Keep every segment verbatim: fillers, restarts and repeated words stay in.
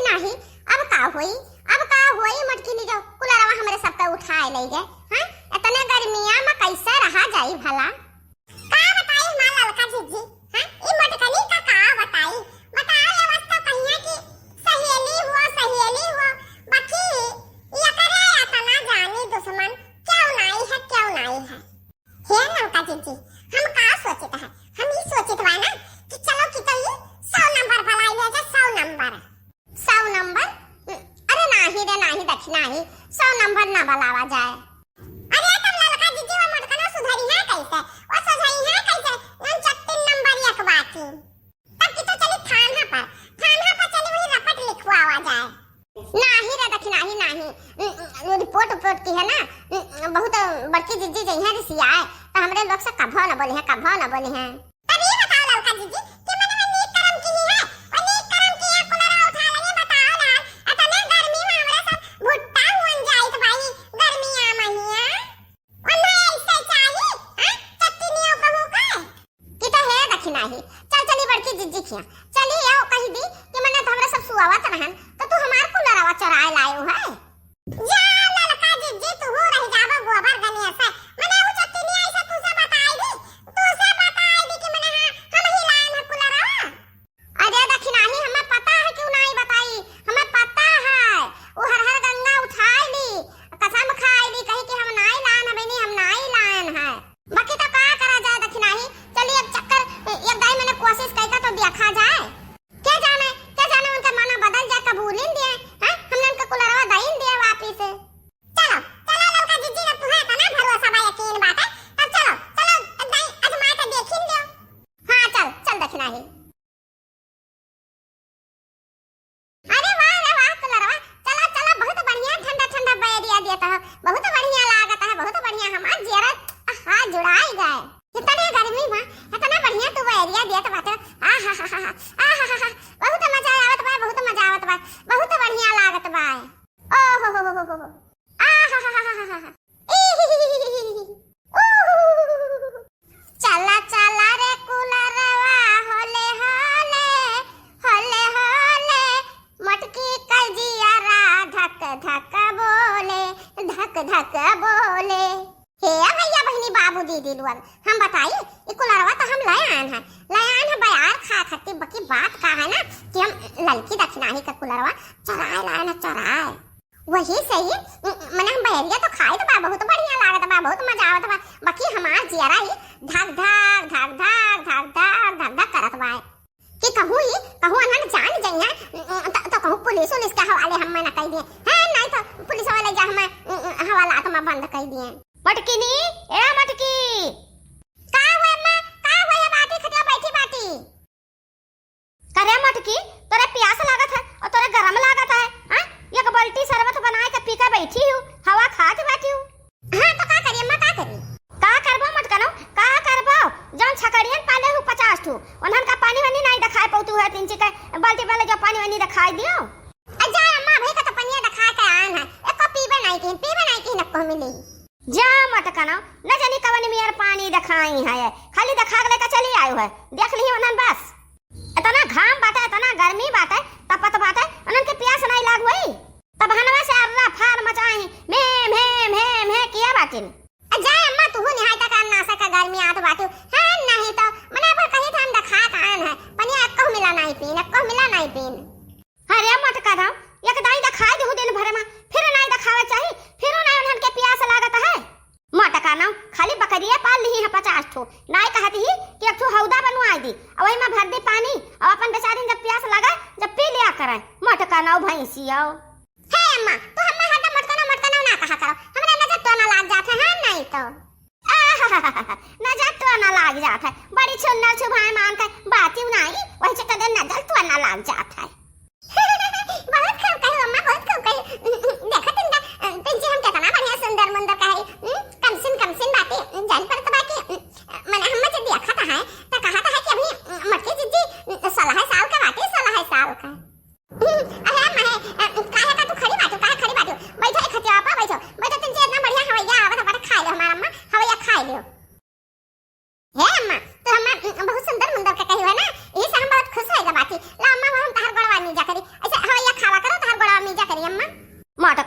नाही, अब का होई, अब का होई मोटकिनी, जो कुलरवा हमरे सबके उठाए ले गए। हाँ, इतने गर्मिया में कैसे रहा जाई भला? का बताई हमार ललका जिज्जी, हाँ, ई मोटकनी का का बताई? बताओ, ये बस तो कहिया कि सहेली हो, सहेली हो, बाकी ये करे इतना जानी दुश्मन, क्यों नाई है, क्यों नाई है? हे ललका जिज्जी, हम का सोचित है? हम ई सोचित बा ना कि चलो कि तो ई सौ नंबर बुलाई ले जा, सौ नंबर। सौ नंबर? अरे नाही रे नाही, दखिनाही, सौ नंबर ना बुलावा जाए। अरे तब ललका जिज्जी वो मोटकना सुधरी है कैसे? वो सुधरी है कैसे? उन चट्टिन नंबर एक बाकी। तब की तो चली थाना पर, थाना पर चली वही रपट लिखवावा जाए। नाही रे दखिनाही नाही, रिपोर्ट उपोर्ट की है ना, बहुत बड़की जिज्जी जइहैं रिसियाए, तो हमरे लोग से कभो न बोली है, कभो न बोली है। तब ये बताओ ललका जिज्जी कि मने वो नीक करम की ही है, वो नीक करम की है, कुलरवा उठा लगे, बताओ ना, इतने गर्मी में हमरे सब भुट्टा हुन जाइत बाई, गर्मिया महिया। ओन्हे ऐसे चाही, हाँ? चट्टिनिया कहूँ का? कि तो हे दखिनाही, चल चली बड़की जिज्जी खिया, चली आओ कही दी कि मने तो हमरा सब सुआवत रहन, तो तू हमार कुलरवा चोराए लायो है। जा ललका जिज्जी, तू रह जाबो गोबर गनिया से, मने वो चट्टिनिया ऐसे तू से बताई दी, तू से बताई दी कि मने हाँ, हम ही लायन है कुलरवा। अरे दखिनाही, हमें पता है क्यों नहीं बताई, हमें पता है। वो हर हर गंगा उठाई ली, कसम खाई ली, कही कि हम नाई लान है बहनी, हम नाई लान है। बाकी तो का करा जाए दखिनाही, चली अब चक्कर एक दाई मैंने कोशिश कई का तो देखा जाए। क्या जाने, क्या जाने उनका मना बदल जाए, कबूलिन दिए, हैं? हमने उनका कुलरवा दइन दिए वापिस। चलो, चलो ललका जिज्जी, जब तुम्हें इतना भरोसा बा, यकीन बात है, तब चलो, चलो एक दाई आजमा के देखिन दियो। हाँ, चल, चल दखिनाही। अरे वाह रे वाह कुलरवा, चला चला, बहुत बढ़िया ठंडा ठंडा बयरिया देता है, बहुत बढ़िया लागत है, बहुत बढ़िया, हमार जियरा आहा जुड़ाई गए। इतने गर्मी में इतना बढ़िया तू बयरिया देत बाटे, आहा हा हा हा, आहा हा हा, बहुत मजा आवत बा, बहुत मजा आवत बा, बहुत बढ़िया लागत बा। ओ हो हो हो हो हो। आहा हा हा हा हा हा। चला चला रे कुलरवा होले होले, होले होले, मोटकी का जियरा धक धक बोले, धक धक बोले। हे भैया बहिनी बाबू दीदी लोग, हम बताई, ई कुलरवा तो हम ले आन है, ले आन है बयार खाए खातिर, बाकी बात का है ना कि हम ललकी दखिनाही का कुलरवा चोराए लाए ना, चोराए। वही सही, म-, मने हम बयरिया तो खाइत बा, बहुत बढ़िया लागत बा, बहुत मजा आवत बा, बाकी हमार जियरा ही धक धक, धक धक, धक धक, धक धक करत बा। कि कहूँ ही, कहूँ अनन जान जइहैं, त, त कहूँ पुलिस उलिस के हवाले हमें न कई दिए। हैं, नहीं तो पुलिस वाले जा हमें, हवालात में बंद कई दिए। मटकिनी, ए मटकी। का हुए अम्मा, का हुए? अब आटी खटिया बैठी बाटी। करे मटकी, तोरे प्यास लागत है और तोरे गरम लागत है, हाँ? एक बाल्टी शरबत बनाए के पी के बैठी हूँ, हवा खात बैठी हूँ। हाँ, तो का करी अम्मा, का करी? का करबो मटकनो, का करबो? जौन छकड़ियन पाले हूँ पचास ठू, उन्हन का पानी वानी नहीं दिखाई पौतू है, तीन चीज के बाल्टी पाले जो पानी वानी दिखाई दियो। आ जा अम्मा, भाई का तो पनिया दिखा के आन है, एको पीबे नहीं किन, पीबे नहीं किन, एको मिली। जा मटकनो, न जानी कवन मियर पानी दिखाई है, खाली दिखा के लेके चली आयो है, देख ली उन्हन बस। इतना घाम बाटे, इतना गर्मी बाटे, तपत बाटे, उन्हन के प्यास नहीं लाग होई। तब हनवा से अर्रा फार मचाई, में, में, में, में किया बाटिन। आ जाए अम्मा, तू निहाय तक अन्नासा का गर्मी आत बाटू। हाँ, नहीं तो, मना पर कही था हम दखा कान है। पनिया एक्को मिला नहीं पीन, एक्को मिला नहीं पीन। अरे मटकनो, एक दाई दखाई देहु दिन भर में, फिर नहीं दखावे चाही, फिर नहीं उन्हन के प्यास लागत है। मटकनो, खाली बकरिया पाल लिही है पचास ठो, नहीं कहती ही कि एक ठो हौदा बनवाई दी, और वही में भर दी पानी, और अपन बेचारिन जब प्यास लगा, जब पी लिया करें। मटकनो भैंसियो। हे अम्मा, तू हम्मे हरदम मटकनो, मटकनो ना कहा करो। हमरा नजर तो ना लाग जात है, हाँ, नहीं तो। आहाहाहा, नजर तो ना लाग जात है। बड़ी छुन्नर छुभाए मान के बातिउ नाई, वही चक्कर दे नजर तो ना लाग जात है। बहुत खूब कही अम्मा, बहुत खूब कही। देखत इनका, पिंची हम कितना बढ़िया सुंदर मुंदर कहे। हम्म, कमसिन, कमसिन बाती, जान पड़त बा कि, हम्म, मने हम जे देखत है, त कहत है कि अभी, हम्म, मटकी जिज्जी, हम्म, सोलह साल का बाटी, सोलह साल का। अरे अम्मा हे, अ, काहे का तू खड़ी बाटू, काहे खड़ी बाटू? बैठो एक खटिया पर बैठो, बैठो, तुमसे इतना बढ़िया हवैया आवत, हमारे खाए लो, हमारा अम्मा हवैया खाए लियो। हे अम्मा, तू हमार, अ, बहुत सुंदर मुंदर के कही है ना, यही से हम बहुत खुश होएगा बाटी। ला अम्मा, वो हम तहार गोड़वा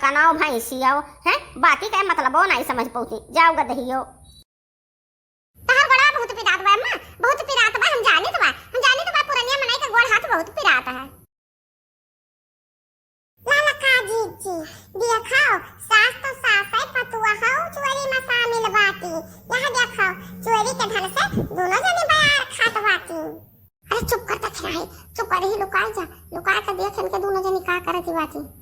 कनाव भैंसियो, हैं? बाती के मतलबो नाई समझ पौती। जाओ गदहियो। तहर गोड़वा बहुत पिरात बा अम्मा, बहुत पिरात बा, हम जानित बा, हम जानित बा, पुरनिया मनई के गोड़ हाथ बहुत पिरात है। ललका जीजी, देखो, सास तो सास है, पतुआ हौ, चोरी में शामिल बाटी। यहाँ देखो, चोरी के ढंग से दोनों जने बयार खात बाटी। अरे चुप कर, दखिनाही, चुप कर, ही लुकाई जा, लुकाई के देख इनके दोनों जने का करत बाटी।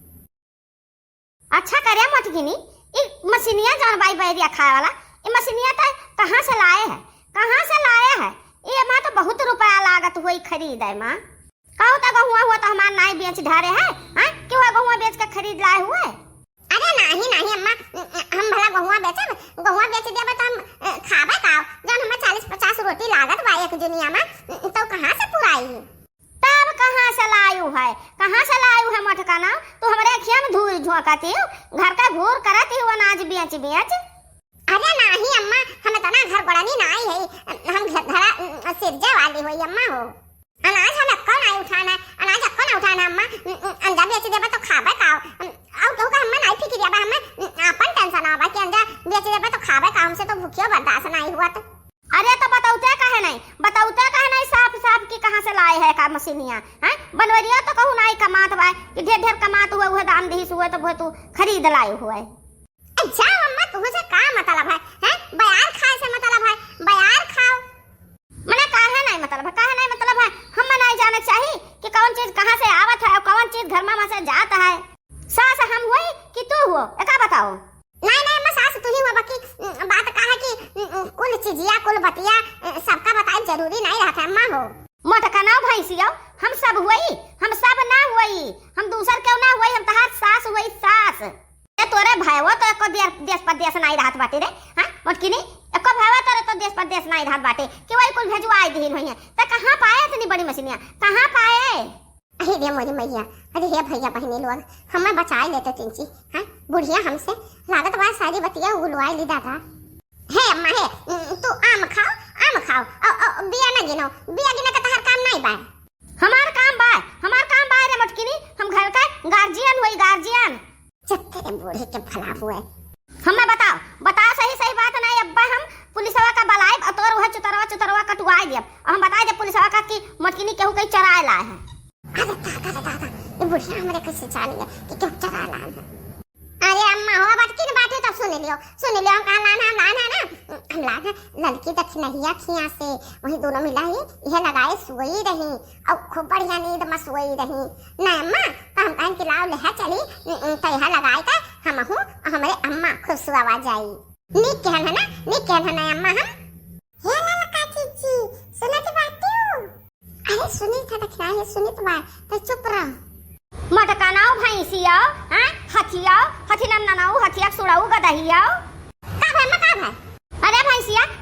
अच्छा करे मोटकिनी, ई मशीनिया जौन बाई बैरिया खाए वाला, ई मशीनिया त कहाँ से लाए है, कहाँ से लाए है? ई एमा तो बहुत रुपया लागत हुई खरीदे मा। कहू त गहुआ हुआ तो हमार नाई बेच ढारे है, हाँ? कि हुआ गहुआ बेच के खरीद लाए हुए? अरे नाही, नाही अम्मा, हम भला गहुआ बेचब? गहुआ बेच देबे तो हम, अ, खाबे का? जौन हमें चालीस पचास रोटी लागत बा एक जुनिया मा, तो कहाँ से पुराई? तब कहाँ से लायू है, कहाँ से लायू है मोटकना? तू हमरे अखिया में धूल झोंकत ही, घर का घूर करत ही, अनाज बेच बेच। अरे नाही अम्मा, हम इतना घर बड़नी नाही है, हम घर धरा, उम, सिरजे वाली होई अम्मा हो। अनाज हम एक्को नाही उठाना है, अनाज एक्को ना उठाना अम्मा, उम, उम, अंडा बेच देबे तो खाबे का? उम, और केहू का हमें नाही फिक्रिया बा, हमें, उम, आपन tension आवा कि अंडा बेच देबे तो खाबे का, हमसे तो भूखियो बर्दाश्त नाही हुआ तो। अरे तो बतौते काहे नाही, बतौते काहे नाही साफ साफ कि कहाँ से लाए है का मशीनिया, हैं? बनवरिया तो कहू नाही कमात बा, कि ढेर ढेर कमात हुए, उहे दान दिहिस हुए तो उहे तू खरीद लाए हुए। ए, जाओ अम्मा, तुहसे का मतलब है, हैं? बयार खाए से मतलब है, बयार खाओ। मने काहे नाही मतलब है, काहे नाही मतलब है? हम नाही जाने चाही कि कौन चीज कहाँ से आवत है और कौन चीज घर मा से जात है। सास हम हुई कि तू हुओ, एका बताओ? नाही, नाही अम्मा, सास तू ही हुआ, बाकी, उम, बात का है कि, उम, उम, कुल चीजिया, कुल बतिया, अ, सबका बताई जरूरी नाही रहत है अम्मा हो। मोटकना भैंसियो, हम सब हुई, हम सब ना हुई, हम दूसर क्यों ना हुई, हम तहार सास हुई, सास। ए, तोरे भयवो तो एको दे-, देश परदेश नाही रहत बाटे रे, हाँ, मोटकिनी, एको भयवो तोरे तो देश परदेश नाही रहत बाटे, कि वही कुल भेजवाई दिहिन होइहैं। त कहाँ पाए इतनी बड़ी मशीनिया, कहाँ पाए? अरे रे मोरी मैया, अरे हे भैया बहिनी लोग, हमें बचाई लेते तिनची, हाँ, बुढ़िया हमसे लागत बा सारी बतिया उगलवाई ली दादा। हे अम्मा हे, उम, तू आम खाओ, आम खाओ, औ, औ, बिया ना गिनो, बिया गिने के तहार काम नाही बा। हमार काम बा, हमार काम बा रे मोटकिनी, हम घर का guardian होई, guardian। जब तेरे बूढ़े के भला हुए। हमें बताओ, बताओ सही सही बात ना, अब्बा हम पुलिसवा का बलाइब और तोर वह चुतरवा चुतरवा कटवाई दियब। और हम बताई देब पुलिसवा का कि मोटकिनी केहू कहीं चराए लाए हैं। अरे दादा रे दादा, ये बुढ़िया हमरे कैसे जानी है कि केहू चराए लाए हैं? अरे अम्मा हो, अब अटकिन बाटे तो सुन लियो, सुन लियो, हम कहाँ लान है, हम लान है ना, हम लान है ललकी दखिनहिया खिया से, वही दोनों मिला ही, यह लगाए सोई रही, और खूब बढ़िया नींद में सोई रही। ना अम्मा, तो हम कहन कि लाओ लेहा चली, उम, उम, तो यहाँ लगाए का हम हूँ, हमरे अम्मा खुश हुआ जाई। नीक कहन है ना, नीक कहन है ना अम्मा हम। हे ललका जीजी, सुनत बाटियो? अरे सुनी था दखिना, ये सुनित बा, तो चुप रह। मटकनाऊ भैंसिया, हाँ? हथियाओ, हथी नन्ननाऊ, हथिया सुड़ाऊ गदहियाओ। का भाई, अम्मा, का भाई? अरे भैंसिया,